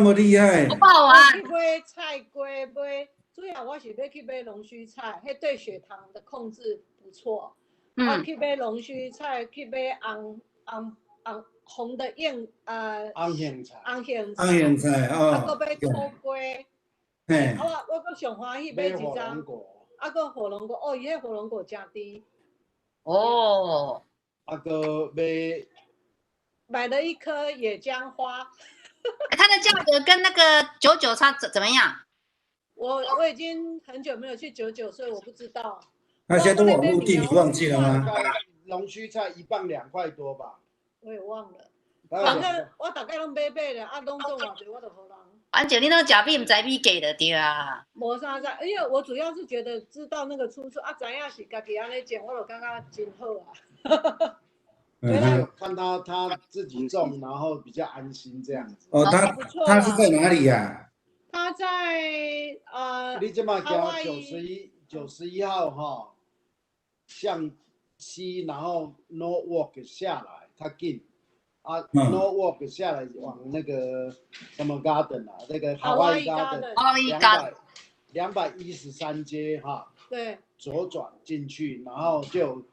麼厲害？不好玩。去買菜瓜，買主要我是欲去買龍鬚菜，彼對血糖的控制不錯。我去買龍鬚菜，去買紅紅紅紅的燕紅莧菜，紅莧紅莧菜啊，哦。閣買苦瓜。啊，我閣上歡喜買一張，啊，閣火龍果，哦，伊彼火龍果誠甜。哦。啊，閣買。買了一顆野薑花。它的價格跟那個九九差怎麼樣？我已經很久沒有去九九，所以我不知道。那現在都網路訂，你忘記了嗎？龍鬚菜一磅2塊多吧。我也忘了。反正我大概攏買買咧，啊，攏總偌濟我就予人。反正你那食米毋知米價就對啊。無啥在，因為我主要是覺得知道那個出處啊，知影是家己按呢種，我就感覺真好啊。對，看他自己種，然後比較安心這樣子。哦，他是在哪裡呀？他在你這麼講91號哈，向西，然後 Norwalk 下來，較近啊，Norwalk 下來往那個什麼 Garden 啊，那個 Hawaii Garden，213街哈。對。左轉進去，然後就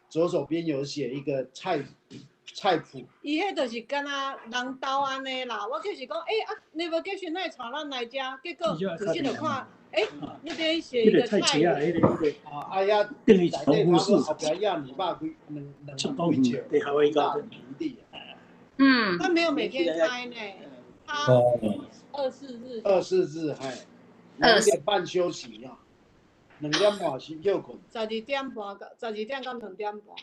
左手邊有寫一個菜譜。伊彼就是敢若人兜按呢啦，我就是講，欸啊，你無叫先來帶咱來遮，結果仔細就看，欸，那邊寫一個菜譜。啊，哎呀，等於重複市場。兩幾尺，對，夏威夷平地。嗯。他沒有每天開呢，他24日。24日，嘿，2點半休息啊。2點半先歇睏。12點半到12點到2點半。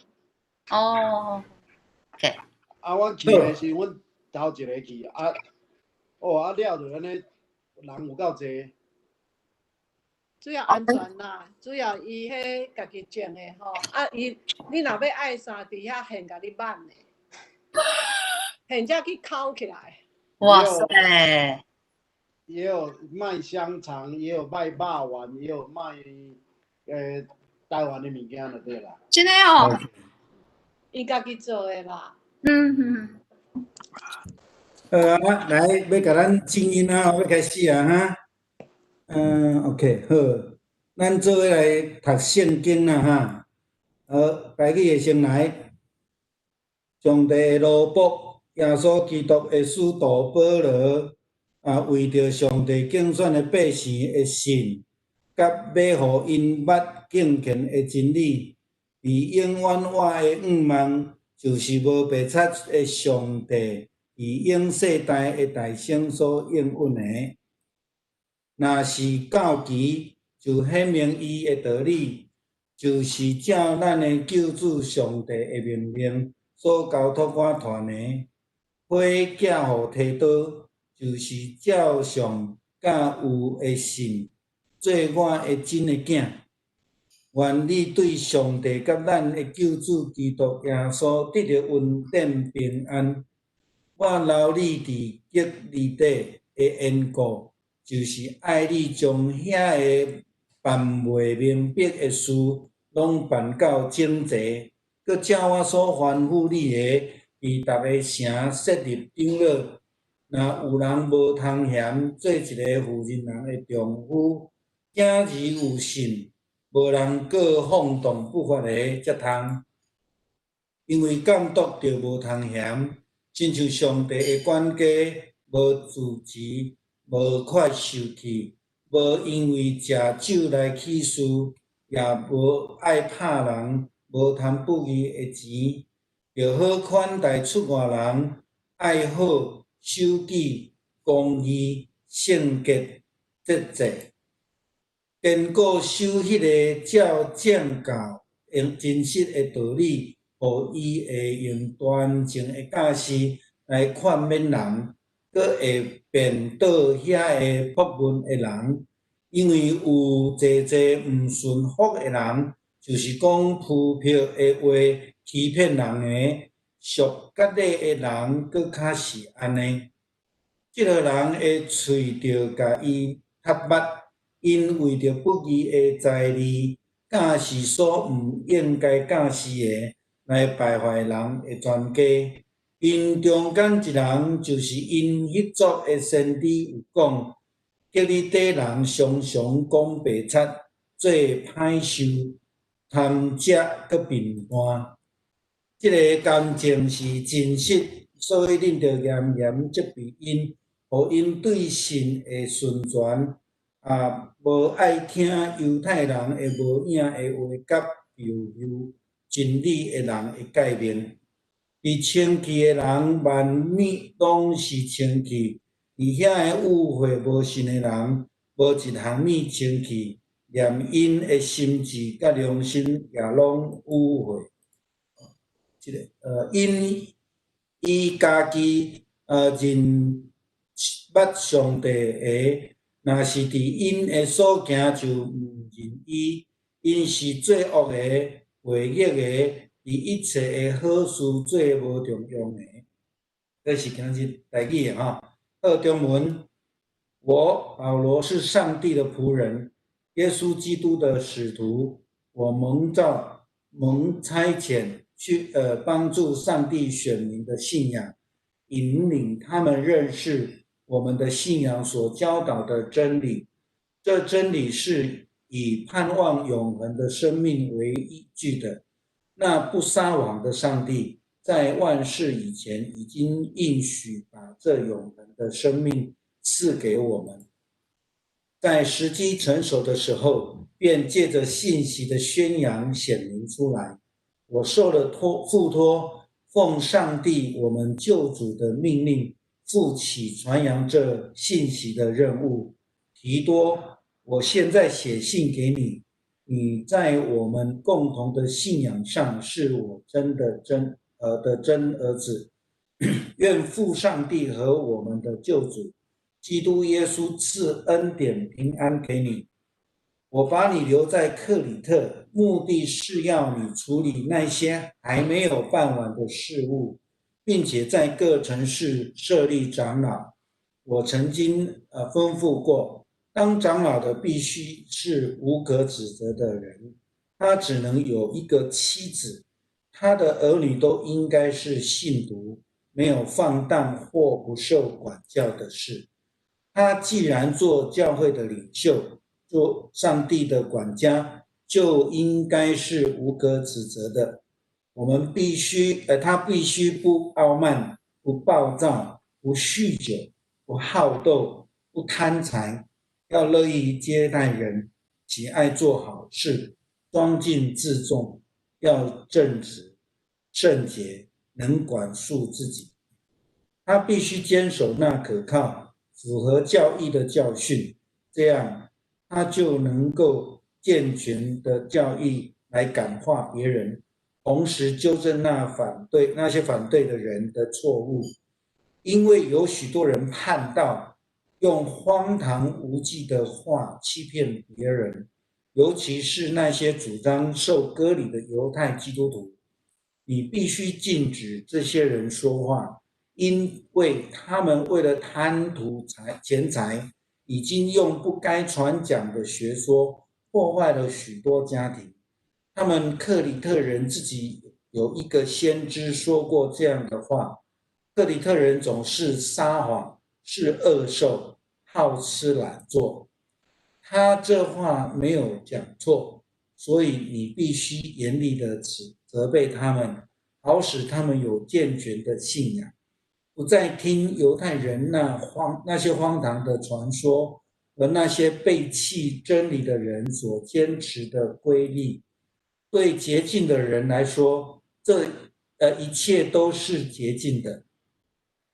哦，OK。啊，阮去的時，阮頭一个去啊，哦啊了就按呢，人有夠濟。主要安全啦，主要伊彼家己種的吼，啊伊你若欲愛啥，佇遐現共你挽的，現才去烤起來。哇塞！也有賣香腸，也有賣肉丸，也有賣台灣的物件就對啦。真的哦。伊家己做的啦。啊，來，欲共咱靜音啊，欲開始啊，哈。嗯，OK，好，咱做伙來讀聖經啦，哈。好，台語的先來。上帝的奴僕耶穌基督的使徒保羅，啊，為著上帝揀選的百姓的信，佮欲予𪜶捌敬虔的真理，佇永遠活的向望，就是無白賊的上帝，佇永世代的大聖所應允的。若是到期，就顯明伊的道理，就是照咱的救主上帝的命令所交託我傳的。火寄予提多，就是照上教有的信，做我的真的囝。願你對上帝佮咱的救主基督耶穌得著恩典平安。我勞你佇革哩底的緣故，就是愛你將遐个辦袂明白的事，攏辦到整齊。閣照我所吩咐你的，佇逐个城設立長老。若有人無通嫌做一个負責人的丈夫，囝兒有信，無人告放蕩不法的，才通。因為監督就無通嫌，親像上帝的管家，無自持，無快受氣，無因為食酒來起誓，也無愛拍人，無貪不義的錢，著好款待出外人，愛好守己，公義、聖潔、節制，堅固守彼个照正教用真實的道理，予伊會用端正的教示來勸勉人，閣會辯倒遐个駁論的人，因為有濟濟毋順服的人，就是講浮萍的話欺騙人的，屬割禮的人，閣較是按呢。這號人的喙著共伊窒目，𪜶為著不義的財利，教示所毋應該教示的，來敗壞人的全家。𪜶中間一人，就是𪜶彼族的先知有講，革哩底人常常講白賊，做歹受，貪食閣貧惰。這个感情是真實，所以恁著嚴嚴責備𪜶，予𪜶對信的順全，也無愛聽猶太人的無影的話佮謬謬真理的人的誡命。佇清氣的人，萬物攏是清氣；佇遐个誤會無信的人，無一項物清氣，連𪜶的心智佮良心也攏污穢。這个𪜶伊家己認捌上帝的，若是佇𪜶的所行就毋認伊，𪜶是做惡的、違逆的，佇一切的好事做無中用的。這是今日台語的吼。好，中文，我保羅是上帝的僕人，耶穌基督的使徒。我蒙召、蒙差遣去幫助上帝選民的信仰，引領他們認識我們的信仰所教導的真理。這真理是以盼望永恆的生命為依據的。那不撒謊的上帝，在萬世以前已經應許把這永恆的生命賜給我們，在時機成熟的時候，便借着信息的宣揚顯明出來。我受了託付託，奉上帝我們救主的命令，負起傳揚這信息的任務。提多，我現在寫信給你。你在我們共同的信仰上是我真的真的真兒子。願父上帝和我們的救主基督耶穌賜恩典平安給你。我把你留在克里特，目的是要你處理那些還沒有辦完的事務，並且在各城市設立長老。我曾經吩咐過，當長老的必須是無可指責的人，他只能有一個妻子，他的兒女都應該是信徒，沒有放蕩或不受管教的事。他既然做教會的領袖，做上帝的管家，就應該是無可指責的。我們必須，他必須不傲慢、不暴躁、不酗酒、不好鬥、不貪財。要樂意接待人，喜愛做好事，莊敬自重，要正直、聖潔，能管束自己。他必須堅守那可靠、符合教義的教訓，這樣他就能夠健全的教義來感化別人，同時糾正那些反對的人的錯誤。因為有許多人叛道，用荒唐無稽的話欺騙別人，尤其是那些主張受割禮的猶太基督徒。你必須禁止這些人說話，因為他們為了貪圖錢財，已經用不該傳講的學說破壞了許多家庭。他們克里特人自己有一個先知說過這樣的話：克里特人總是撒謊，是惡獸，好吃懶做。他這話沒有講錯，所以你必須嚴厲的責責備他們，好使他們有健全的信仰，不再聽猶太人那些荒唐的傳說和那些背棄真理的人所堅持的規例。對潔淨的人來說，這一切都是潔淨的；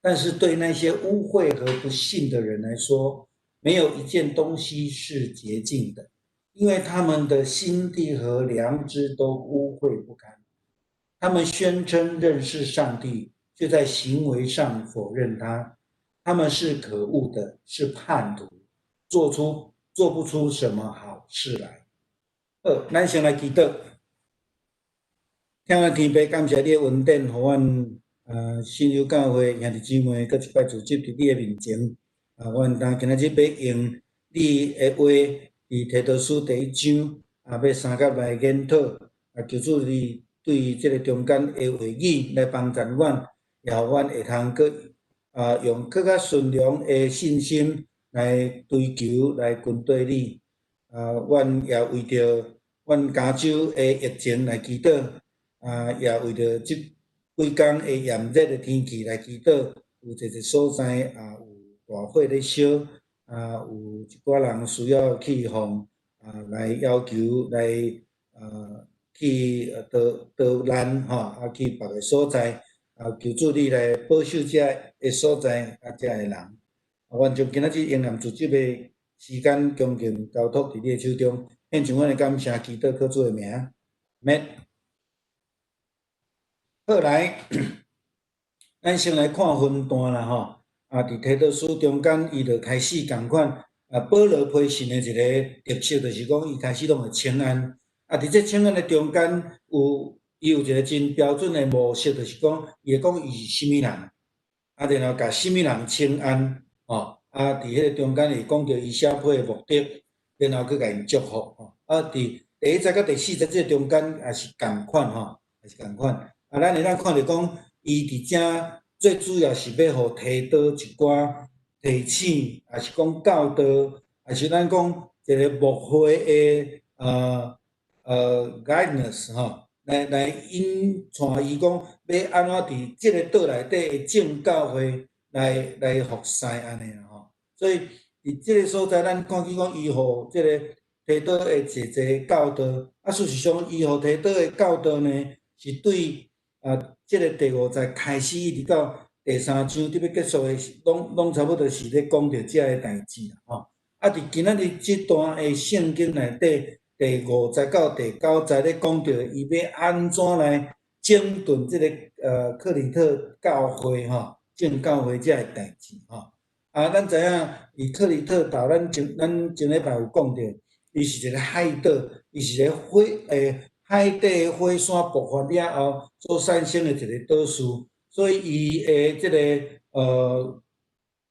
但是對那些污穢和不信的人來說，沒有一件東西是潔淨的，因為他們的心地和良知都污穢不堪。他們宣稱認識上帝，卻在行為上否認他。他們是可惡的，是叛徒，做不出什麼好事來。好，咱先來祈禱。親愛天父，感謝你的恩典，予阮信友教會兄弟姊妹，閣一擺聚集佇你的面前。啊，阮當今仔日欲用你的話，佇提多書第一章，啊，欲相佮來研討。啊，求主你對這个中間的話語來幫助阮，也予阮會通閣用閣較純良的信心來追求，來跟綴你。阮也為著阮加州的疫情來祈禱，也為著這幾工的炎熱的天氣來祈禱。有濟濟所在有大火咧燒，有一寡人需要去予來要求來去逃逃難吼，去別个所在，求主你來保守遮个所在遮个人。阮將今仔日應驗組織的時間，恭敬交託佇你的手中，獻上阮的感謝，祈禱靠主的名，阿們。好來，咱先來看分段啦吼。佇提多書中間，伊就開始仝款，保羅批信的一个特色，就是講伊開始攏會請安。佇這請安的中間，有伊有一个真標準的模式，就是講伊會講伊是啥物人，然後共啥物人請安，吼，佇彼个中間會講著伊寫批的目的，然後閣共𪜶祝福，吼。佇第一節佮第四節這个中間也是仝款，吼，也是仝款。咱會當看著講，伊佇遮最主要是欲予提多一寡提醒，抑是講教導，抑是咱講一个牧會的guidance 吼，來引帶伊講欲按怎佇這个島內底的眾教會來服侍按呢啦吼。所以佇這个所在，咱看見講伊予這个提多的濟濟教導，事實上伊予提多的教導呢，是對這个第五節開始一直到第三章佇欲結束的，攏差不多是咧講著這个代誌啦吼。佇今仔日這段的聖經內底，第五節到第九節咧講著伊欲按怎來整頓這个克里特教會吼，眾教會這个代誌吼。咱知影，佇克里特島，咱前禮拜有講著，伊是一个海島，伊是一个火海底火山爆發了後所產生的一个島嶼，所以伊的這个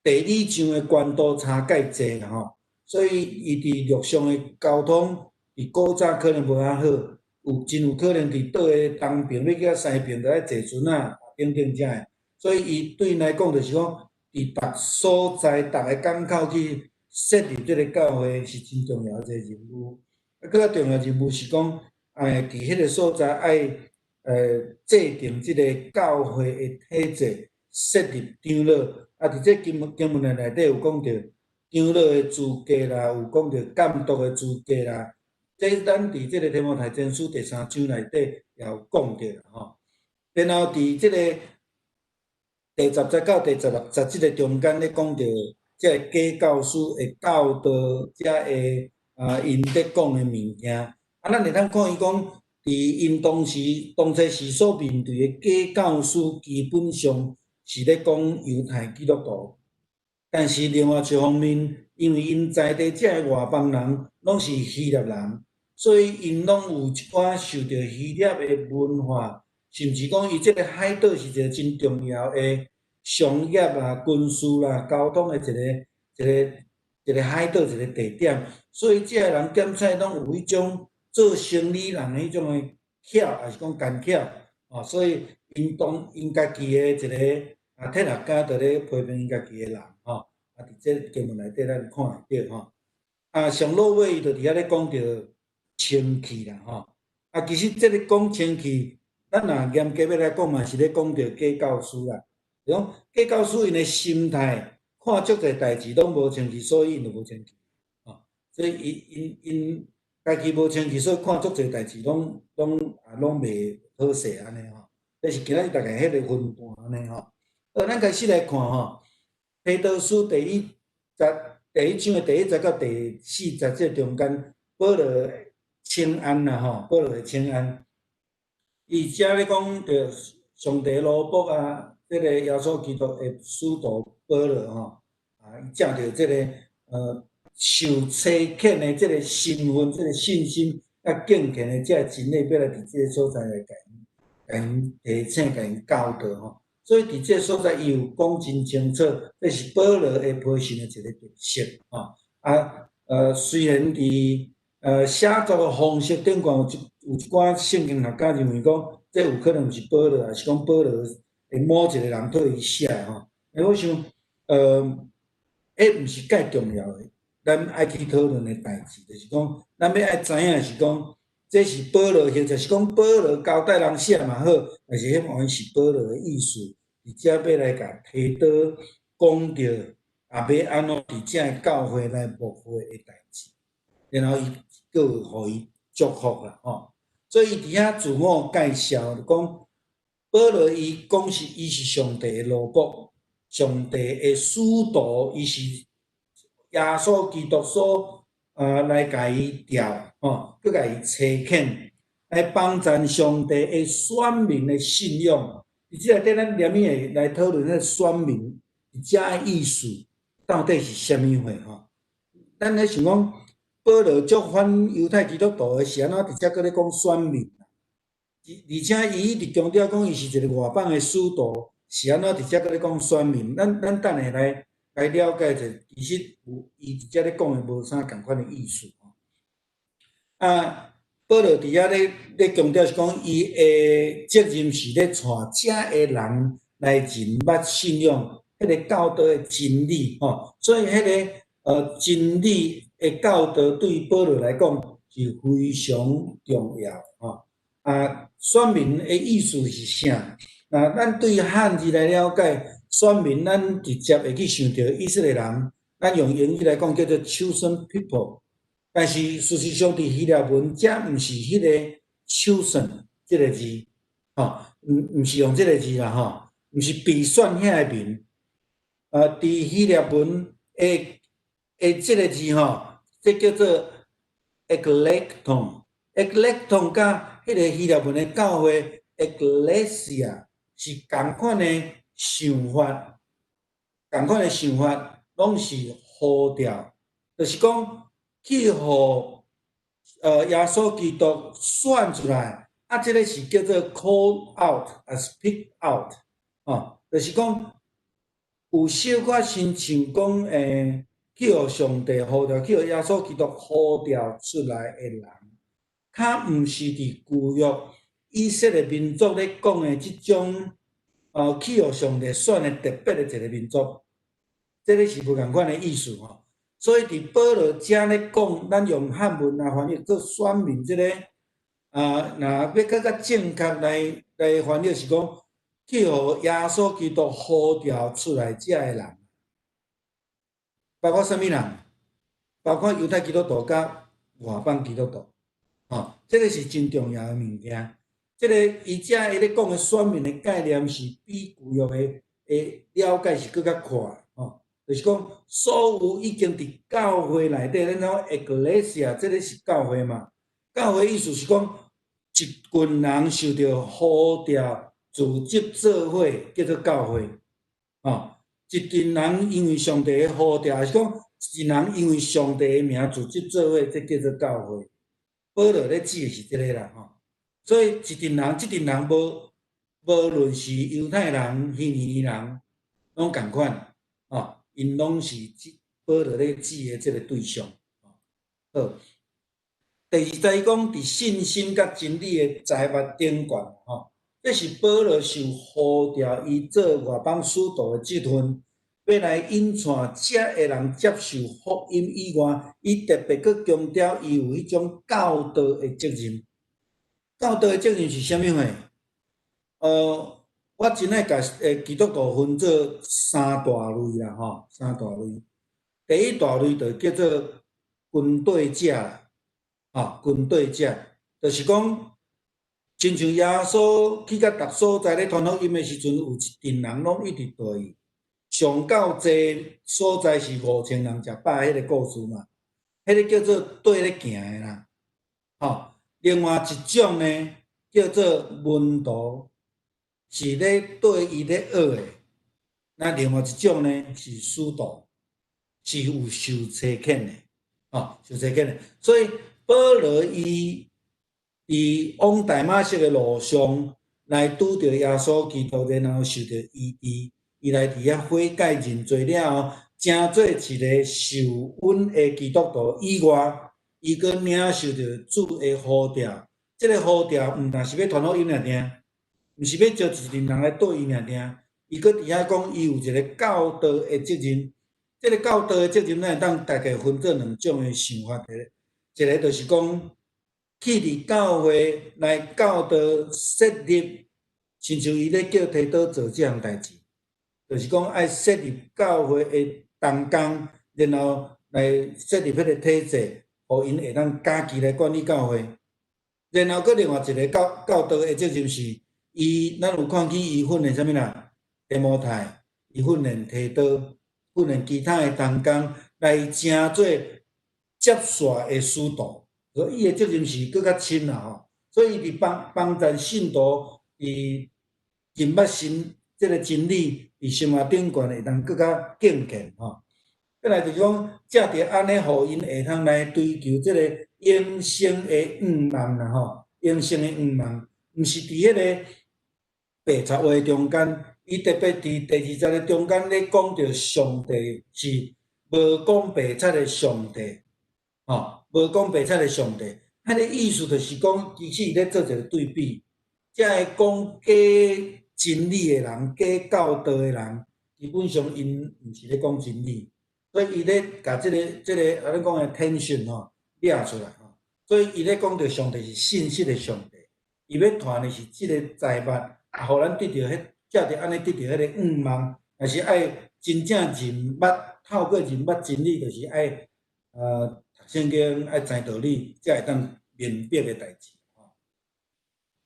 地理上的懸度差蓋濟啦吼，所以伊佇陸上的交通，佇古早可能無遐好，有真有可能佇島的東爿欲去到西爿，著愛坐船仔等等遮个，所以伊對𪜶來講就是講，佇逐所在、逐个港口去設立這个教會是真重要的一個任務。閣較重要任務是講，佇彼个所在愛制定這个教會的體制，設立長老。佇這經文的內底有講著長老的資格啦，有講著監督的資格啦。這咱佇這个提摩太前書第三章內底也有講著啦吼。然後佇這個第十節到第十六節這個中間咧講著這个假教師會教導遮个𪜶咧講的物件。咱會當看伊講，佇𪜶當時當初時所面對的假教師，基本上是咧講猶太基督徒。但是另外一方面，因為𪜶在地這个外邦人攏是希臘人，所以𪜶攏有一寡受著希臘的文化，甚至講伊這个海島是一个真重要的商業啊、軍事啦、交通的一個海島一個地點，所以這个人檢採攏有彼種做生理人的彼種的巧，抑是講奸巧，哦，所以𪜶當𪜶家己的一个哲學家就咧批評𪜶家己的人，吼，佇這經文內底咱看會著吼。上落尾伊就佇遐咧講著清氣啦，吼。其實這个講清氣，咱若嚴格欲來講嘛，是咧講著假教師啦。就講假教師𪜶的心態，看足濟代誌攏無清氣，所以𪜶就無清氣。吼，所以伊𪜶𪜶家己無清氣，所以看足濟代誌攏袂好勢按呢吼。這是今仔日大概彼个分段按呢吼。好，咱開始來看吼，提多書第一節第一章的第一節到第四節這中間，保羅請安啦吼，保羅的請安。伊遮咧講著上帝奴僕啊，這个耶穌基督的使徒保羅吼，伊藉著這个受差遣的這个身份、這个信心，佮敬虔的這个真理，欲來佇這个所在來共𪜶提醒、共𪜶教導吼。所以佇這个所在，伊有講真清楚，這是保羅的批信的一个特色吼。雖然佇寫作的方式頂懸有一寡聖經學家認為講，這有可能毋是保羅，抑是講保羅的某一个人替伊寫吼。欸，我想，彼毋是蓋重要的，咱愛去討論的代誌，就是講，咱欲愛知影是講，這是保羅，或者是講保羅交代人寫嘛好，但是彼原是保羅的意思，佇遮欲來共提多講著，也欲按怎佇遮个教會來牧會的代誌，然後伊閣有予伊祝福啦吼。所以伊佇遐自我介紹，講保羅伊講是伊是上帝的奴僕，上帝的使徒，伊是耶穌基督所來共伊調吼，閣共伊差遣來幫贊上帝的選民的信仰。佇這內底，咱連續會來討論彼個選民佇遮的意思到底是啥物貨吼？咱咧想講，保羅足反猶太基督徒的，是按怎佇遮閣咧講選民？而且伊一直強調講伊是一個外邦的使徒，是按怎佇遮閣咧講選民？咱等下來了解者，其實有伊佇遮咧講的無啥仝款的意思。啊，保羅佇遐咧強調是講，伊的責任是咧帶遮的人來認捌信仰，彼個教導的真理吼。所以彼個真理的教導對保羅來講是非常重要吼。啊，選民的意思是啥？那咱對漢字來了解，選民咱直接會去想著以色列人，咱用英語來講叫做 chosen people。但是事實上，佇希臘文遮毋是彼個 chosen 這個字，吼，毋是用這個字啦，吼，毋是被選遐個民。佇希臘文的這個字吼，這叫做 eklekton，eklekton 佮彼個希臘文的教會 ecclesia 是仝款的想法，仝款的想法，攏是呼召，就是講去予耶穌基督選出來，啊，這個是叫做 call out，抑是 pick out，吼，就是講有小可親像講去予上帝呼召，去予耶穌基督呼召出來的人，較毋是佇舊約以色列民族咧講的這種，去予上帝選的特別的一個民族，這個是無仝款的意思吼。所以佇保羅遮咧講，咱用漢文來翻譯做選民這個，啊，若欲閣較正確來翻譯是講，去予耶穌基督呼召出來遮的人，包括啥物人？包括猶太基督徒佮外邦基督徒，吼，這個是真重要的物件。這個伊遮伊咧講的選民的概念是比舊約的了解是閣較闊，吼，就是講所有已經佇教會內底，咱講 ecclesia，這個是教會嘛？教會意思是講一群人受著呼召，組織做伙叫做教會，吼，一群人因為上帝的呼召，抑是講一群人因為上帝的名組織做伙，這叫做教會。保羅咧指的是這個啦，吼。所以一群人，這群人無論是猶太人、希利尼人，攏仝款，吼，𪜶攏是保羅咧指的這個對象。好，第二在講佇信心佮真理的財物頂懸，吼，這是保羅受呼召，伊做外邦使徒的職分，欲來引帶遮的人接受福音以外，伊特別閣強調伊有彼種教導的責任。教導的責任是啥物貨？我真愛共基督徒分做三大類啦，吼，三大類。第一大類就叫做跟綴者啦，吼，跟綴者，就是講，親像耶穌去到逐所在咧傳福音的時陣，有一陣人攏一直綴伊。上夠濟所在是5000人食飽彼個故事嘛，彼個叫做綴咧行的啦，吼。另外一種呢，叫做門徒，是咧綴伊咧學的。那另外一種呢，是使徒，是有受差遣的，吼，受差遣的。所以保羅伊佇往大馬色的路上來拄著耶穌基督，然後受著醫治，伊來佇遐悔改認罪了後，成做一個受允的基督徒以外，伊閣領受著主的呼召。這個呼召毋但是欲傳福音爾爾，毋是欲招一陣人來綴伊爾爾。伊閣佇遐講，伊有一個教導的責任。這个教導的責任，咱會當大概分做兩種的想法。一個就是講，去佇教會來教導設立，親像伊咧叫提多做這項代誌，就是講愛設立教會的同工，然後來設立彼个體制，予𪜶會當家己來管理教會。然後閣另外一个教導的責任是，伊咱有看見伊訓練啥物啦？提摩太，伊訓練提多，訓練其他的同工來成做接續的使徒，所以伊的責任是閣較深啦吼。所以伊佇幫助信徒佇認捌神這个真理，佇生活頂懸會當閣較敬虔吼。過來就是講，藉著按呢，予𪜶會通來追求這个永生的願望啦吼，永生的願望，毋是佇彼个白賊話中間，伊特別佇第二節的中間咧講著上帝是無講白賊的上帝，吼，無講白賊的上帝，彼个意思就是講，其實伊咧做一个對比，遮个講假真理的人、假教導的人，基本上𪜶毋是咧講真理。所以伊咧共這个啊，咱講的 tension 吼，掠出來吼。所以伊咧講著上帝是信實的上帝，伊欲傳的是這个財物，啊，予咱得著彼，藉著按呢得著彼个願望，若是愛真正認捌，透過認捌真理，就是愛讀聖經，愛知道理，才會當明白的代誌。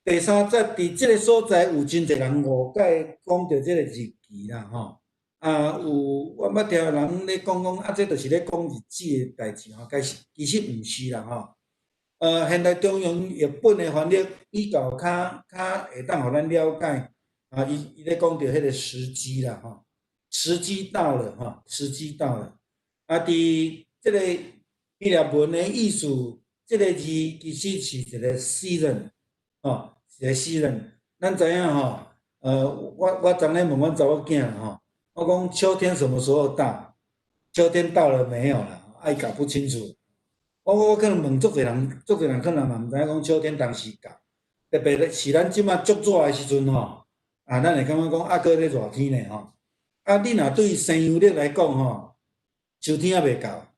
第三節，佇這个所在有真濟人誤解講著這个日期啦，吼。啊，有我捌聽人咧講講，啊，這就是咧講日子的代誌吼，其實毋是啦吼。現代中庸譯本的翻譯比較較會當予咱了解。啊，伊咧講著彼个時機啦吼，時機到了吼，時機到了。啊，佇這个希臘文的意思，這个字其實是一个 season，吼，一个 season。咱知影吼，我昨昏問阮查某囝吼。我講秋天什麼時候到？秋天到了沒有啦？愛搞不清楚。我可能問足濟人，足濟人可能嘛毋知影講秋天當時到。特別是咱這馬足熱的時陣吼，啊，咱會感覺講啊，閣咧熱天呢吼。啊，你若對西洋曆來講吼，秋天猶未到。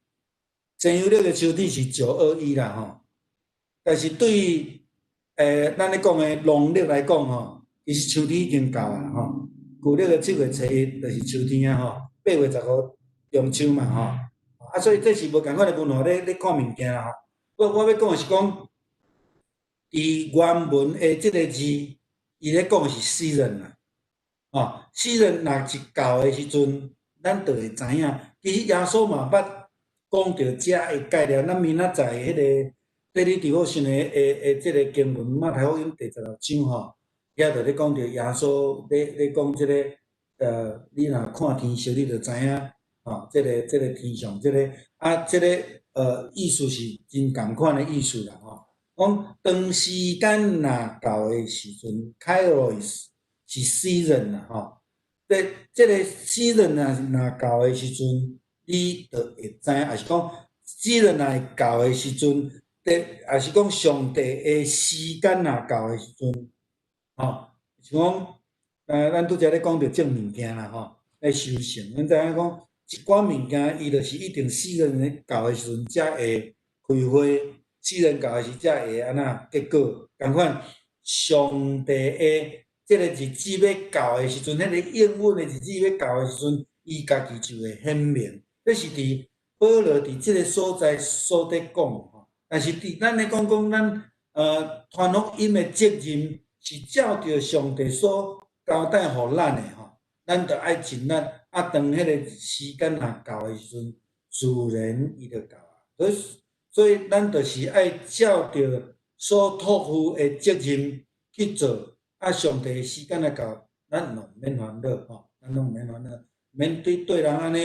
西洋曆的秋天是9/21啦吼。但是對咱咧講的農曆來講吼，其實秋天已經到啊吼。舊曆的7月初1就是秋天啊吼，8月15中秋嘛吼，啊，所以這是無仝款的文化咧看物件啦吼。我欲講的是講，佇原文的這个字，伊咧講的是 season 啦，吼，season 若是到的時陣，咱就會知影。其實耶穌嘛捌講著這个概念，咱明仔載彼个 daily devotion 的這个經文，馬太福音第16章吼。遐就咧講著耶穌咧講這个，你若看天色，你就知影，吼，這个天象，這个啊，這个意思是真仝款的意思啦，吼。講當時間若到的時陣，kairos 是 season 啦，吼。這个 season 若到的時陣，你就會知影，抑是講 season 若會到的時陣，抑是講上帝的時間若到的時陣。吼，像講，咱拄才咧講著種物件啦，吼，咧收成，咱知影講，一寡物件伊就是一定 season 咧到的時陣才會開花，season 到的時才會按怎結果。仝款，上帝的這个日子欲到的時陣，彼个應允的日子欲到的時陣，伊家己就會顯明。這是佇保羅佇這个所在所佇講吼，但是佇咱咧講講咱傳福音的責任，是照著上帝所交代予咱的吼，咱著愛盡力。啊，當彼个時間若到的時陣，自然伊就到啊。所以咱就是愛照著所託付的責任去做。啊，上帝的時間若到，咱攏毋免煩惱吼，咱攏毋免煩惱，免對人按呢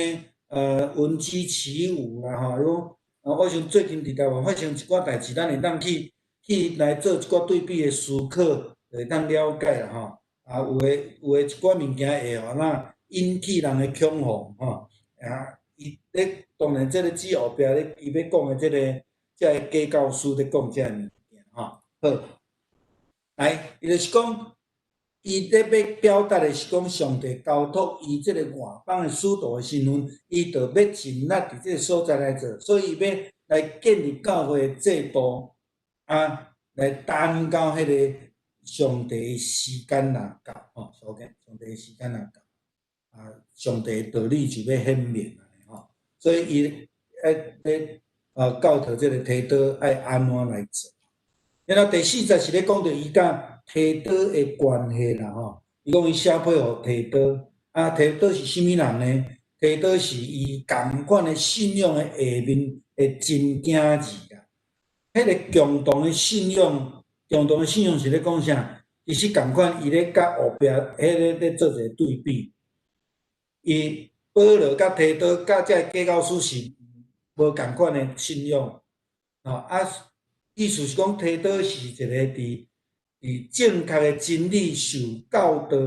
聞雞起舞啦吼。講，我想最近佇台灣發生一寡代誌，咱會當去來做一寡對比的思考。會當了解啦吼，啊，有的一寡物件會按怎引起人的恐慌吼，啊，伊咧當然這个字後壁咧，伊欲講的這个假教師咧講這个物件吼，好，來，伊就是講，伊咧欲表達的是講，上帝交託伊這個外邦的使徒的身份，伊就欲盡力佇這個所在來做，所以伊欲來建立教會的制度，啊，來等到彼個上帝的時間若到，吼，OK，上帝的時間若到，啊，上帝的道理就欲顯明吼，所以伊愛咧教導這個提多愛按怎來做。然後第四節是咧講著伊佮提多的關係啦吼，伊講伊寫批予提多，啊，提多是啥物人呢？提多是伊仝款的信仰的下面的真囝兒啦。彼個共同的信仰，共同的信仰是咧講啥？其實仝款伊咧佮後壁彼个咧做一個對比。伊保羅佮提多佮這個假教師是無仝款的信仰，吼啊，意思是講提多是一個佇正確的真理受教導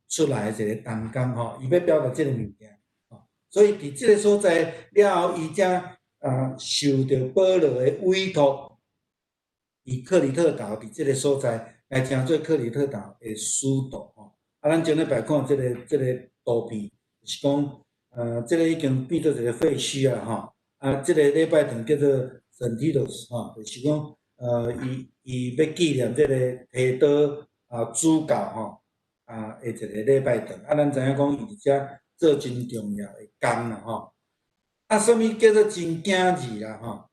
出來的一個同工吼，伊欲表達這個物件，吼，所以佇這個所在了後，伊才受著保羅的委託，佇克里特島佇這個所在來成做克里特島的使徒吼。啊，咱前禮拜看這個圖片，是講，這個已經變做一個廢墟啊吼。啊，這個禮拜堂叫做聖提多斯吼，就是講，伊欲紀念這個提多啊主教吼啊的一個禮拜堂。啊，咱知影講伊佇遮做真重要的工啦吼。啊，啥物叫做真囝兒啦吼？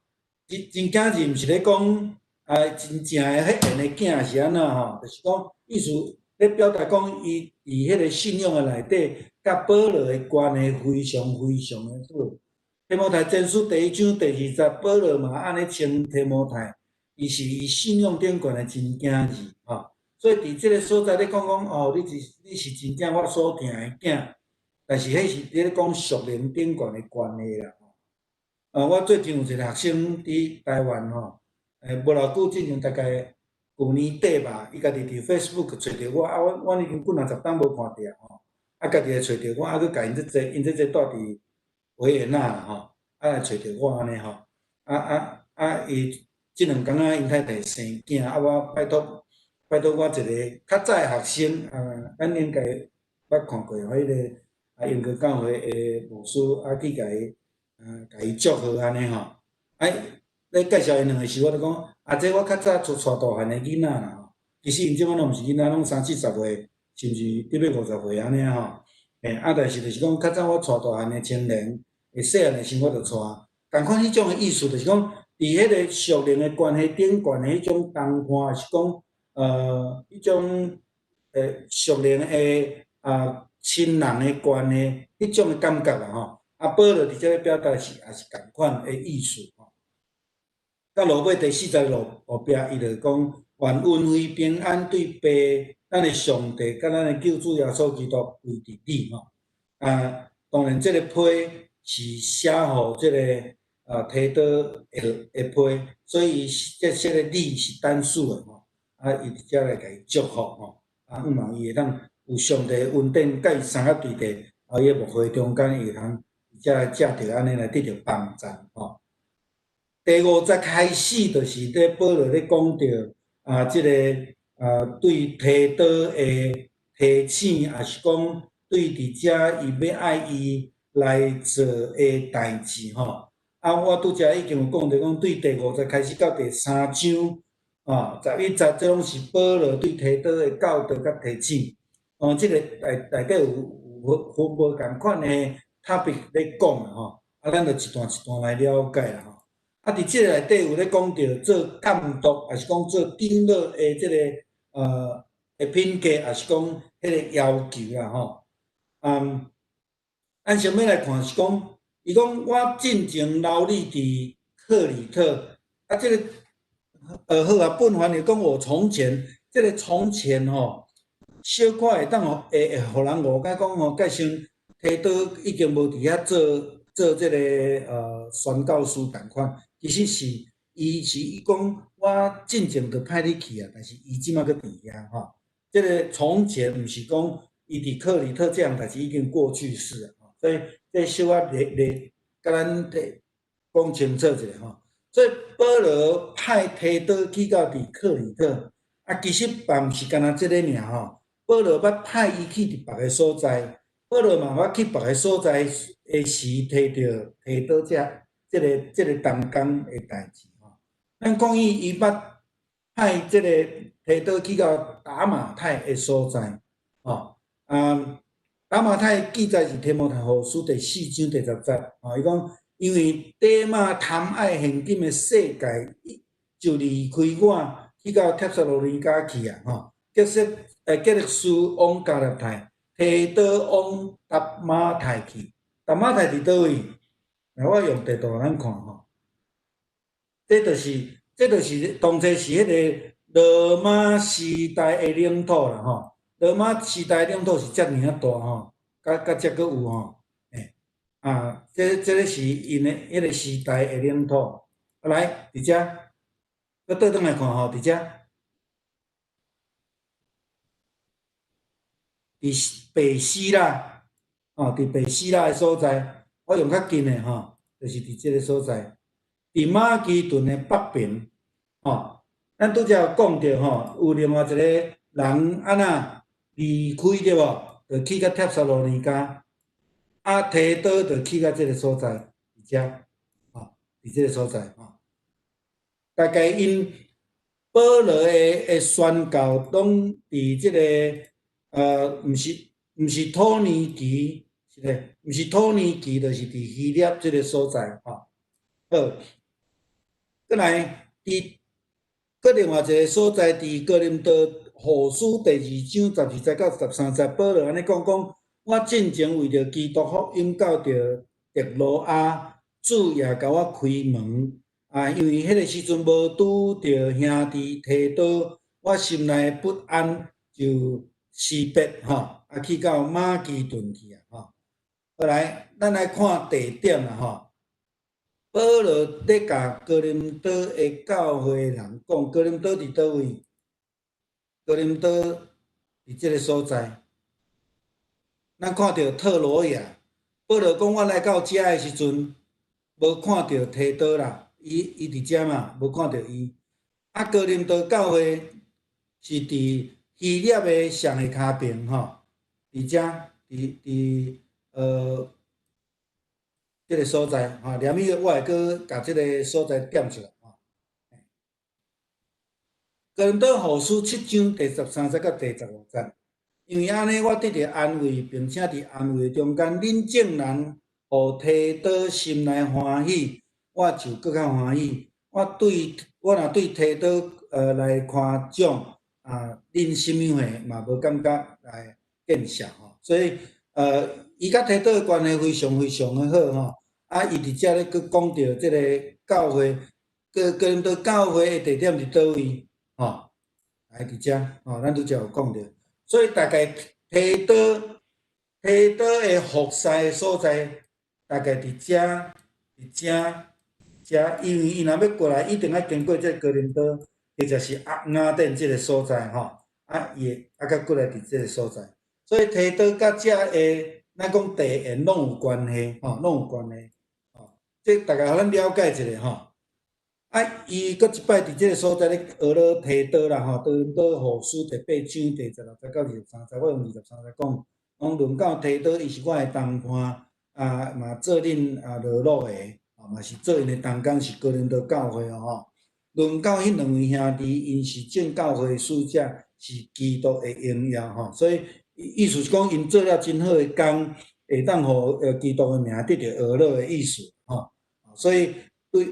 真真囝兒毋是咧講啊，真正的彼緣的囝是按怎吼？就是講意思咧表達講，伊佇彼個信仰的內底，佮保羅的關係非常非常的好。提摩太前書第一章第二節，保羅嘛按呢稱提摩太，伊是伊信仰頂懸的真囝兒吼。所以佇這個所在咧講講哦，你是真正我所疼的囝，但是彼是佇咧講屬靈頂懸的關係啦。啊，我最近有一個學生佇台灣吼，無偌久進前大概舊年底吧，伊家己佇 Facebook 揣著我，啊，我已經幾若十冬無看著吼，啊，家己來揣著我，啊，閣共𪜶這濟住佇維也納啦吼，啊來揣著我按呢吼，啊啊啊！伊這兩工仔𪜶太太生囝，啊，我拜託拜託我一個較早的學生，啊，咱應該捌看過彼個啊英國教會的牧師，啊去共伊啊共伊祝賀按呢吼，啊，咧介紹𪜶兩个時，我就講，啊，這我較早帶大漢的囡仔啦吼，其實𪜶這擺攏毋是囡仔，攏三四十歲，甚至得欲50歲按呢吼，欸，啊，但是就是講較早我帶大漢的青年，會細漢的時我就帶，仝款彼種的意思，就是講，佇彼個屬靈的關係頂懸的彼種同伴，是講，彼種屬靈的啊親人的關係，彼種的感覺啦吼。啊，保羅佇這咧表達是也是仝款的意思吼。到落尾第四節路後壁，伊就講願恩惠平安對父咱的上帝佮咱的救主耶穌基督歸佇你吼。啊，當然這個批是寫予這個啊提多的批，所以這個你是單數的吼。啊，伊佇遮來共伊祝福吼。啊，向望伊會當有上帝的恩典，佮伊相佮對地，啊，伊的牧會中間，伊會通佇遮來藉著按呢來得著幫助吼。第五節開始就是咧保羅咧講著啊，這個啊對提多的提醒，抑是講對佇遮伊欲愛伊來做的代誌吼。啊，我拄才已經有講著講，對第五節開始到第三章啊11節，這攏是保羅對提多的教導佮提醒。哦，這個內底有有無仝款的 topic 咧講啦吼。啊，咱就一段一段來了解啦吼。啊，佇這個內底有咧講著做監督，抑是講做長老的這個的品格，抑是講彼個要求啦吼。嗯，咱先欲來看是講，伊講我進前留你佇克里特，啊，這個好啊，本翻譯講我從前，這個從前吼，小可會當會會予人誤解講吼，蓋先提多已經無佇遐做這個宣教師仝款，其實是伊是伊講我進前就派你去啊，但是伊這馬閣佇遐吼。這個從前毋是講伊佇克里特這項代誌已經過去式啊，所以這小可咧咧共咱講清楚一下吼。所以保羅派提多去到佇克里特，啊，其實嘛毋是干焦這个爾吼。保羅捌派伊去佇別个所在，保羅嘛捌去別个所在的時，提著提多這這個同工的代誌吼。咱講伊捌派這個提多去到達馬太的所在，吼啊，達馬太記載是提摩太後書第四章第十節，吼，伊講因為底馬貪愛現今的世界，就離開我去到帖撒羅尼迦去啊，吼，革勒斯往加拉太，提多往達馬太去。達馬太佇佗位？來，我用地圖咱看吼，這就是當初是彼个羅馬時代的領土啦，吼。羅馬時代領土是遮爾仔大吼，佮遮閣有吼，欸，啊，這個是𪜶的彼个時代的領土。來，佇遮，閣倒轉來看吼，佇遮，佇白希臘，吼，佇白希臘的所在，我用較近的吼，就是佇這个所在，佇馬其頓的北邊，吼，咱拄才有講著吼，有另外一個人按怎離開對無？就去到帖撒羅尼迦，啊，提多就去到這个所在，佇遮，吼，佇這个所在，吼。大概𪜶保羅的宣教，攏佇這个，毋是土耳其，是咧，毋是土耳其，就是佇希臘這个所在，吼。好，閣來，佇閣另外一个所在，佇哥林多後書第二章十二節到十三節，保羅按呢講講，我進前為著基督福音到著特羅亞，主也共我開門。啊，因為彼个時陣無拄著兄弟提多，我心內不安，就辭別吼，啊去到馬其頓去啊吼。後來，咱來看地點啦吼。保羅咧共哥林多的教會人講，哥林多佇佗位？哥林多佇這个所在。咱看著特羅亞，保羅講我來到遮的時陣，無看著提多啦。伊佇遮嘛，無看著伊。啊，哥林多教會是佇希臘的上下跤邊吼，佇遮，佇這个所在吼，連伊我會閣共這个所在點出來吼。哥林多後書七章第十三節到第十五節，因為按呢，我得著安慰，並且佇安慰中間，恁眾人予提多心內歡喜，我就閣較歡喜。我若對提多來誇獎啊，恁啥物貨嘛無感覺來見笑吼。所以伊佮提多的關係非常非常的好吼。啊，伊佇遮咧閣講著這个教會，哥林多教會的地點佇佗位？吼，來佇遮吼，咱拄才有講著。所以大概提多的服侍的所在，大概佇遮，佇遮，遮，因為伊若欲過來，一定愛經過這哥林多，或者是雅典這个所在吼。啊，伊會啊，閣過來佇這个所在。所以提多佮遮的，咱講地緣攏有關係，吼，攏有關係。吼，這大概予咱了解一下吼。啊，伊閣一擺佇這个所在咧學了提多啦吼，哥林多後書第八章第十六節到二十三節，我用二十三節講，講論到提多，伊是我的同伴，啊嘛做恁啊勞碌的，嘛是做𪜶的同工，是哥林多教會哦吼。論到彼兩位兄弟，𪜶是眾教會的使者，是基督的榮耀吼。所以意思是講，𪜶做了真好的工，會當予基督的名得著呵咾的意思吼。所以對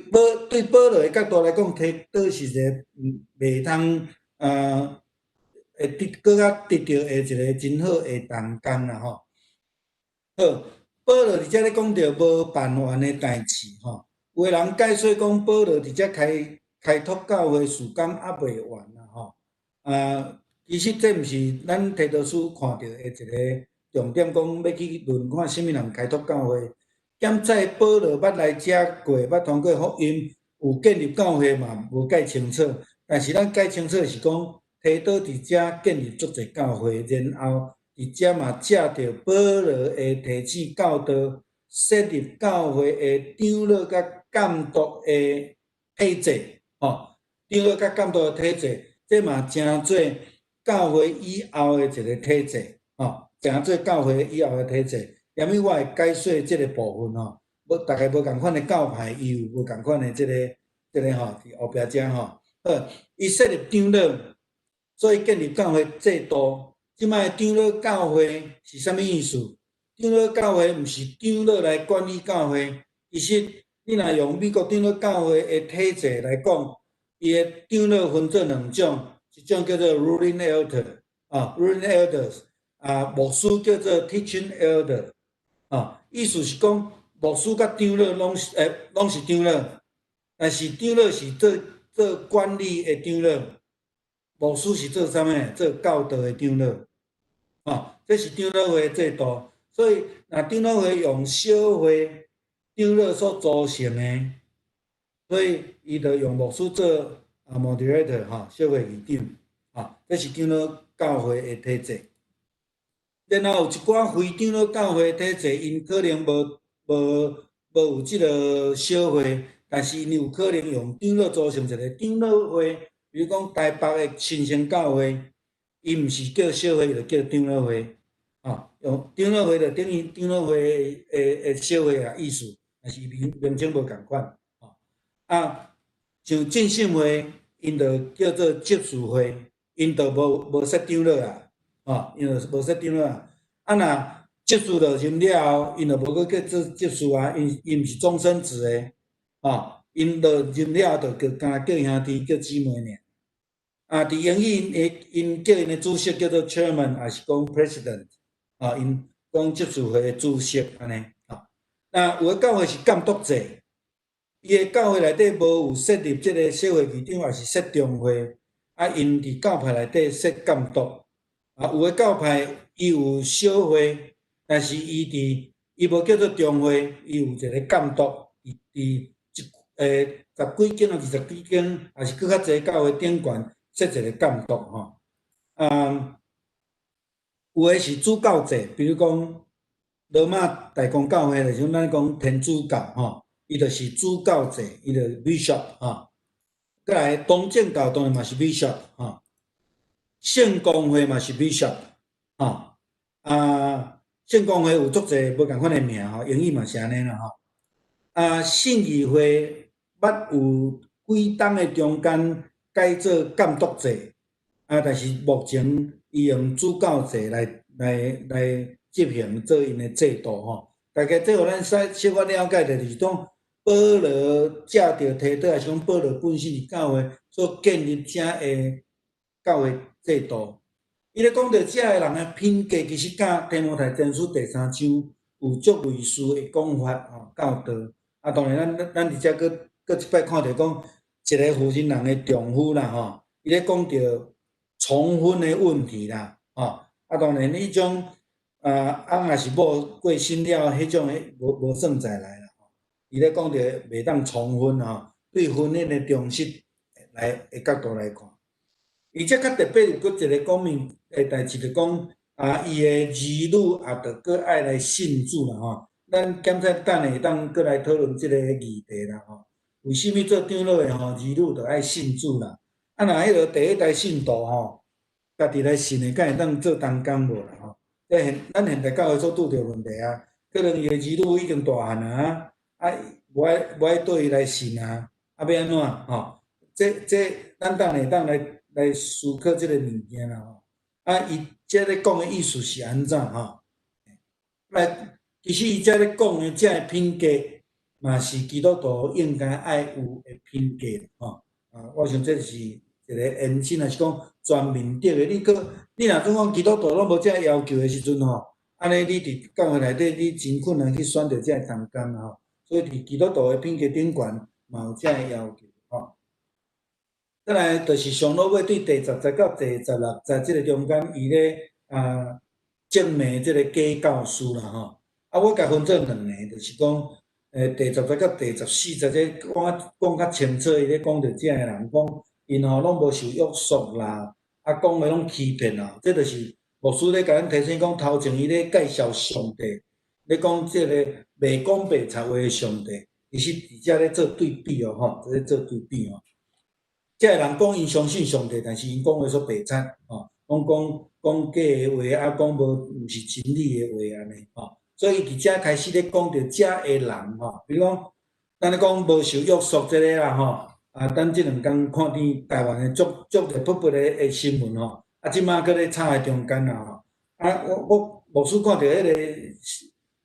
保羅的角度來講，提多是一个袂通會得閣較得著的一个真好的同工啦吼。好，保羅佇遮咧講著無辦完的代誌吼。有的人解說講保羅佇遮開拓教會事工猶未完啦吼。啊，其實這毋是咱提多書看著的一个重點，講欲去論看啥物人開拓教會。檢載保羅捌來遮過，捌傳過福音，有建立教會嘛，無蓋清楚。但是咱蓋清楚是講，提多佇遮建立足濟教會，然後佇遮嘛藉著保羅的提醒教導，設立教會的長老佮監督的體制，吼，長老佮監督的體制，這嘛成做教會以後的一個體制，吼，成做教會以後的體制。踮彼我會解說這個部分吼，無逐个無仝款的教派，伊有無仝款的這個吼，佇後壁遮吼。好，伊設立長老，所以建立教會制度。這擺長老教會是啥物意思？長老教會毋是長老來管理教會，其實你若用美國長老教會的體制來講，伊的長老分做兩種，一種叫做 ruling elder，啊，ruling elders，啊，牧師叫做 teaching elder，啊，意思是講牧師佮長老攏是長老，但是長老是做管理的長老，牧師是做啥物？做教導的長老，啊，這是長老會的制度。所以，若長老會用小會長老所組成的，所以伊就用牧師做moderator 吼，小會議長，啊，這是長老教會的體制。然後有一寡非長老教會體制，𪜶可能無有這个小會，但是𪜶有可能用長老組成一个長老會，比如講台北的新生教會，伊毋是叫小會，就叫長老會，啊，用長老會就等於長老會的小會啊意思，但是名稱無仝款，啊，像浸信會，𪜶就叫做執事會，𪜶就無設長老啊，啊，𪜶就無設長老啊。啊，若執事落任了後，𪜶就無閣叫做執事啊，𪜶毋是終身制的，啊，𪜶落任了後就叫敢叫兄弟叫姊妹爾。啊，佇英語的𪜶叫𪜶的主席叫做 chairman，抑是講 president，啊，𪜶講執事會的主席按呢，啊。那有的教會是監督制，伊的教會內底無有設立這个小會議長，抑是設中會，啊，𪜶佇教派內底設監督。啊，有的教派伊有小會，但是伊佇伊無叫做中會，伊有一个監督，佇一十幾間啊、二十幾間，抑是閣較濟教會頂懸設一个監督吼。啊，有的是主教制，比如講羅馬大公教會，就是咱講天主教吼，伊就是主教制，伊就 bishop 吼。閣來東正教當然嘛是 bishop 吼，聖公會嘛是 bishop 吼。啊，聖公會有足濟無仝款的名吼，英語嘛是按呢啦吼。啊，信義會捌有幾冬的中間改做監督制，啊，但是目前伊用主教制來執行做𪜶的制度吼。大概這予咱使小可了解，就是講保羅藉著提多，抑是講保羅本身佇教會所建立遮的教會制度。伊咧講著遮个人的品格，其實佮提摩太前書第三章有足類似的講法吼，教導。啊，當然咱佇遮閣一擺看著講，一个負責人的丈夫啦吼，伊咧講著重婚的問題啦，吼。啊，當然彼種啊，翁抑是某過身了，彼種的無算在內啦。伊咧講著袂當重婚吼，對婚姻的重視來的角度來看。伊這較特別有閣一個講明的代誌，就講啊，伊的兒女也著閣愛來信主啦吼。咱檢查等下會當閣來討論這个議題啦吼。為啥物做長老的吼，兒女著愛信主啦？啊，若彼个第一代信徒吼，家己來信的，敢會當做同工無啦吼？這現咱現代教會所拄著問題啊，可能伊的兒女已經大漢啊，啊，無愛對伊來信啊，啊，欲按怎吼？這咱等下會當來思考這个物件啦吼。啊，伊這咧講的意思是按怎吼？來，其實伊這咧講的這个品格，嘛是基督徒應該愛有的品格吼。啊，我想這是一个延伸，抑是講全面的。你閣你若總講基督徒攏無這个要求的時陣吼，按呢你佇教會內底你真困難去選著這个同工吼。所以佇基督徒的品格頂懸嘛有這个要求吼。再來就是上落尾對第十節到第十六節這个中間，伊咧啊責罵這个假教師啦吼。啊，我共分做兩个，就是講，第十節到第十四節這講講較清楚，伊咧講著這个人講，𪜶吼攏無受約束啦，啊，講話攏欺騙啦，這就是牧師咧共咱提醒講，頭前伊咧介紹上帝，咧講這个袂講白賊話的上帝，其實佇遮咧做對比哦，吼，這咧做對比哦。這个人講𪜶相信上帝，但是𪜶講話煞白賊，吼，攏攏講講假的話，啊，講無毋是真理的話按呢吼。所以佇遮開始咧講著遮的人吼，比如講，咱咧講無受約束這个啦吼，啊，咱這兩工看見台灣的足足熱噗噗的新聞吼，啊，這馬閣咧吵佇中間啦吼，啊，我牧師看著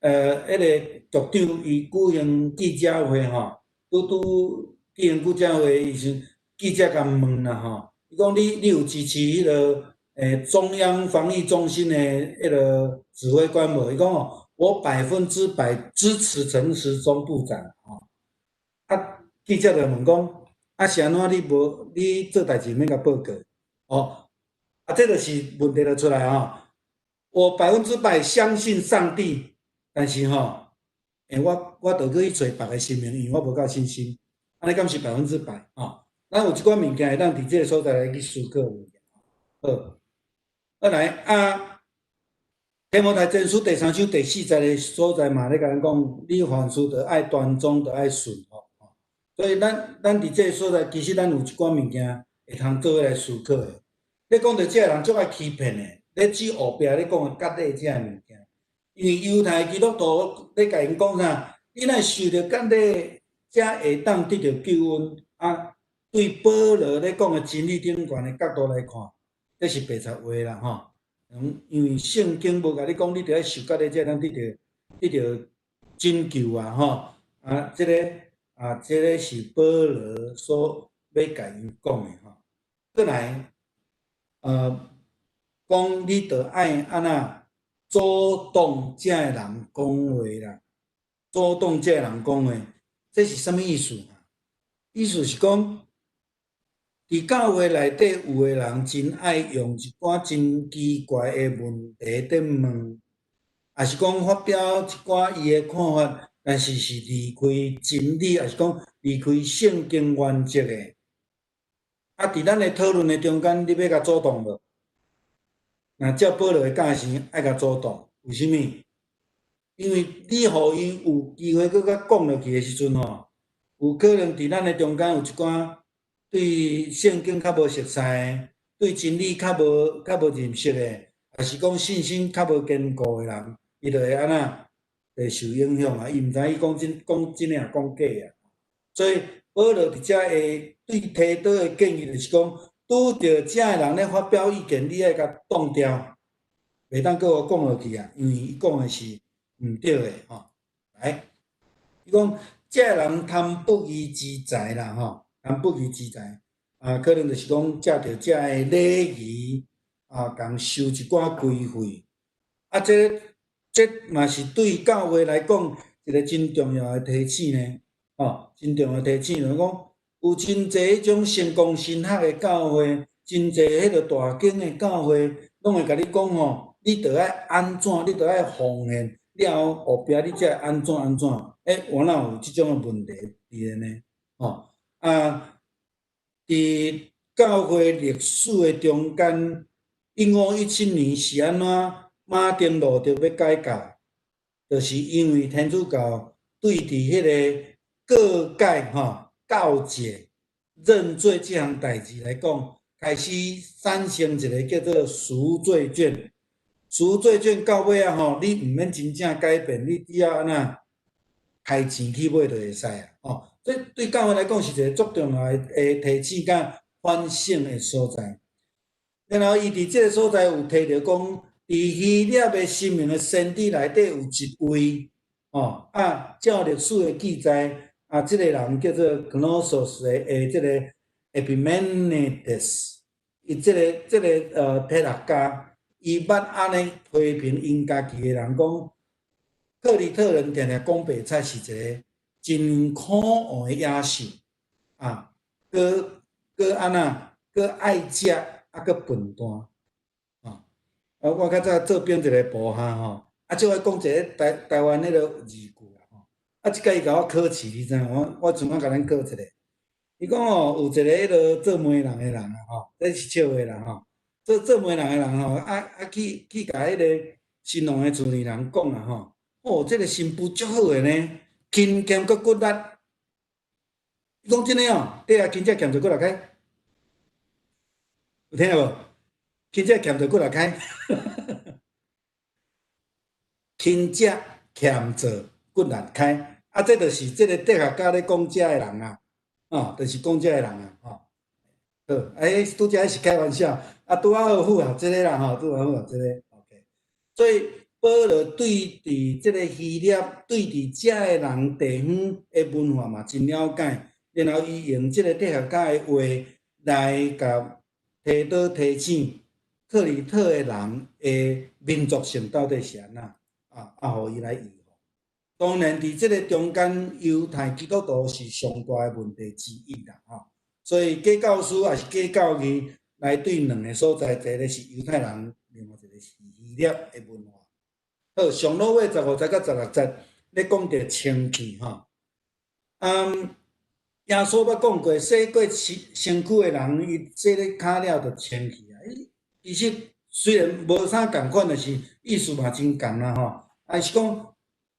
彼个局長伊舉行記者會吼，拄拄舉行記者會的時陣，記者共問啦吼，伊講你有支持彼个中央防疫中心的彼个指揮官無？伊講哦，我100%支持陳時中部長吼。啊，記者就問講，啊是按怎你無你做代誌免共報告？哦，啊，這就是問題就出來吼。我百分之百相信上帝，但是吼，我著閣去揣別个神明，因為我無夠信心。按呢敢是百分之百吼？咱有一寡物件會當佇這个所在來去思考物件。好，好來啊，提摩太前書第三章第四節的所在嘛，咧共咱講，你凡事著愛端莊，著愛順吼。所以咱佇這个所在，其實咱有一寡物件會通做伙來思考的。你講著這个人足愛欺騙的，咧指後壁咧講的割禮這个物件，因為猶太基督徒咧共𪜶講啥？你若受著割禮，才會當得著救恩啊！對保羅咧講的真理頂懸的角度來看，這是白賊話啦吼。因為聖經無共你講，你著愛受割禮才會當得著拯救啊吼。啊，這个是保羅所欲共𪜶講的吼。閣來，講你著愛按怎阻擋這个人講話啦，阻擋這个人講話，這是啥物意思？意思是講，佇教會內底有的人真愛用一寡真奇怪的問題佇問，抑是講發表一寡伊的看法，但是是離開真理，抑是講離開聖經原則的。啊，佇咱的討論的中間，你欲共阻擋無？若照保羅的教示，愛共阻擋，為啥物？因為你予伊有機會閣較講落去的時陣吼，有可能佇咱的中間有一寡對聖經較無熟似，對真理較無認識的，抑是講信心較無堅固的人，伊就會按怎會受影響啊！伊毋知伊講真講真的抑講假啊！所以保羅佇遮會對提多的建議就是講，拄著遮的人咧發表意見，你愛共擋掉，袂當閣予講落去啊！因為伊講的是毋對的吼。來，伊講這个人貪不義之財啦吼，貪不義之財啊，可能就是講藉著遮的禮儀啊，共收一寡規費啊，這嘛是對教會來講一個真重要的提醒呢，吼，真重要的提醒，就是講有真濟彼種成功神學的教會，真濟彼个大間的教會，攏會共你講吼，你著愛按怎，你著愛奉獻，了後後壁你才會按怎按怎，欸，原來有這種的問題佇咧呢，吼，啊，佇教會歷史的中間，1517年是按怎？馬丁路德欲改教，就是因為天主教對佇彼个告解吼、告解、認罪這項代誌來講，開始產生一個叫做贖罪券。贖罪券到尾仔吼，你毋免真正改變，你只要按怎開錢去買就會使啊！吼，這對教會來講是一個足重要的提醒佮反省的所在。然後伊佇這个所在有提著講，佇希臘的神明的先知內底有一位，吼啊，照歷史的記載，啊，這個人叫做 Knossos 的這個 Epimenides，伊這個哲學家，伊捌按呢批評𪜶家己的人講，克里特人定定講白菜是一個真可惡的野獸，啊，閣閣按怎，閣愛食，啊，閣笨蛋，啊，我較早做編一个部下吼，啊，就愛講一个台灣彼个字句啦吼，啊，這擺伊共我考試，你知影？我陣仔共咱考一下。伊講吼，有一个彼个做媒人的人啊吼，這是笑話啦吼。做媒人的人吼，啊去共彼个新郎的厝裡人講啊吼，哦，這个新婦足好的呢，勤儉閣骨力。伊講真的哦，對啊，真正欠做過來開，有聽無？輕者欠做骨力開，輕者欠做骨力開。啊，這就是這個哲學家咧講這的人啊，哦，就是講這的人啊，吼。好，欸，拄才彼是開玩笑，啊，拄仔好符合這个啦，吼，拄仔好符合這个，OK。所以保羅對佇這个希臘，對佇遮的人地方的文化嘛真了解，然後伊用這个哲學家的話來共提倒提醒克里特的人的民族性到底是按怎，啊啊，予伊來預防。當然，佇這个中間，猶太基督徒是上大的問題之一啦，吼。所以假教師抑是假教義來對兩个所在，一个是猶太人，另外一个是希臘的文化。好，上落尾15節佮16節咧講著清氣吼。嗯，耶穌捌講過，洗過身身軀的人，伊洗咧跤了就清氣啊。伊其實雖然無啥仝款，但是意思嘛真仝啦吼。啊是講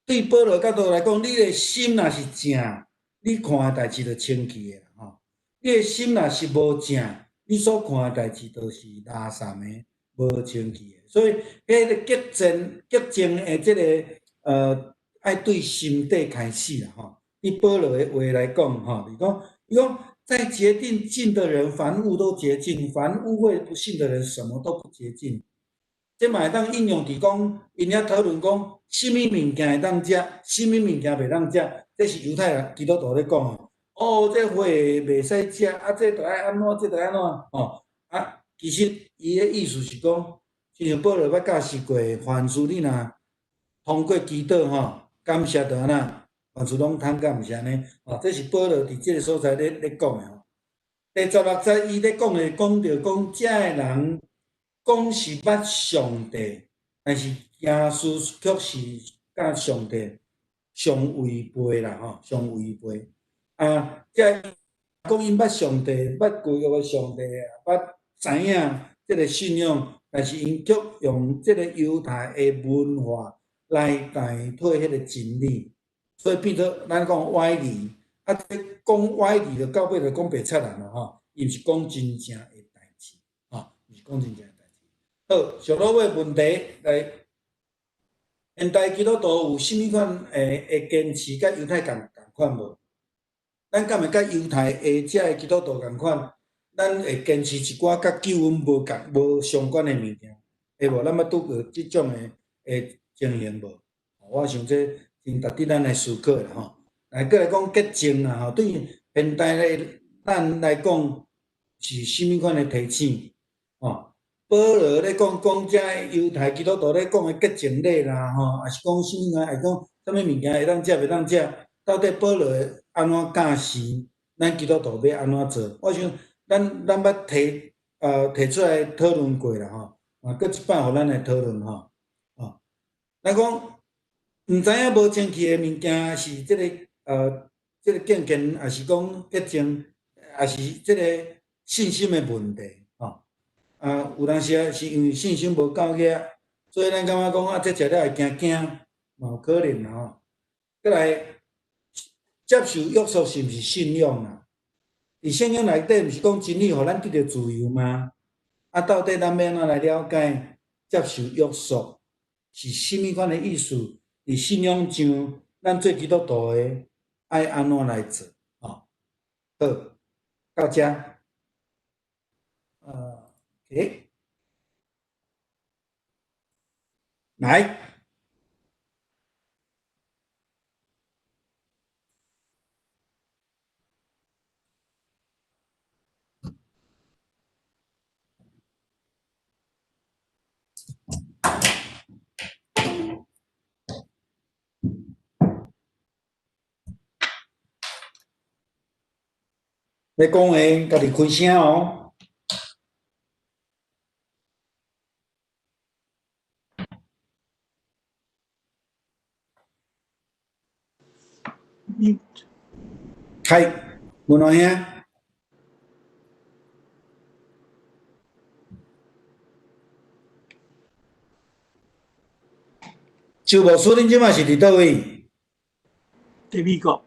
對保羅角度來講，你的心若是正，你看的代誌就清氣的啦吼。你的心若是無正，你所看的代誌都是垃圾的，無清氣的。所以，彼个潔淨、潔淨的這个愛對心底開始啦吼。以保羅的話來講吼，伊講，伊講在潔淨的人，凡物都潔淨；凡污穢不信的人，什麼都不潔淨。這嘛會當應用佇講，𪜶遐討論講，啥物物件會當食，啥物物件袂當食，這是猶太人基督徒咧講的。哦，這血袂使食，啊，這著愛按怎，這著愛按怎，吼。啊，其實伊的意思是講，親像保羅捌教示過，凡事你若通過祈禱吼，感謝就按怎，凡事攏通敢毋是按呢？吼，這是保羅佇這个所在咧講的吼。第16節伊咧講的，講著講，遮的人講是捌上帝，但是行事卻是佮上帝相違背啦，吼，相違背。啊，遮講𪜶捌上帝，捌舊約的上帝，捌知影這个信仰，但是𪜶卻用這个猶太的文化來代替彼个真理，所以變做咱講歪理。啊，這講歪理就到尾就講白賊人啦，吼，伊毋是講真正的代誌，吼，毋是講真正的代誌。好，上落尾問題來，現代基督徒有啥物款的堅持，佮猶太仝仝款無？咱敢會佮猶太的遮个基督徒仝款？咱會堅持一寡佮救恩無仝無相關的物件，會無？咱捌拄過這種的情形無？我想這真值得咱來思考啦吼。來，閣來講潔淨啦吼，對現代的咱來講是啥物款的提醒？吼，保羅咧講講遮猶太基督徒咧講的潔淨禮啦吼，抑是講啥物啊？會講啥物物件會當食袂當食？到底保羅按怎教示？咱基督徒欲按怎做？我想咱捌提出來討論過啦吼，啊，閣一擺予咱來討論吼，吼，咱講毋知影無清氣的物件是這个敬虔，抑是講潔淨，抑是這个信心的問題吼。啊，有當時啊是因為信心無夠額，所以咱感覺講啊，這食了會驚驚，嘛有可能啦吼。閣來接受約束是毋是信仰啊？佇聖經內底毋是講真理，予咱得著自由嗎？啊，到底咱欲按怎來了解接受約束是啥物款的意思？佇信仰上，咱做基督徒的愛按怎來做？吼，好，到遮，欸，來。咧講話，家己開聲哦。開，文華兄。周牧師，恁這擺是佇佗位？佇美國。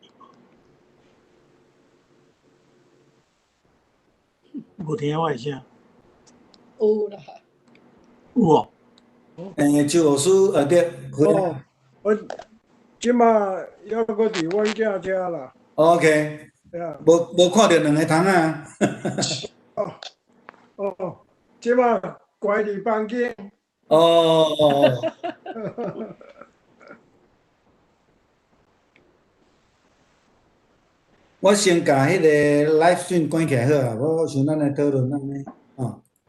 無聽我的聲。有啦。有哦。周老師，對，哦，我這馬猶閣佇阮囝遮啦。 OK，無看著兩个窗仔。哦哦，這馬關佇房間。哦。我先共彼个 live stream 關起來好啊，我想咱來討論按呢。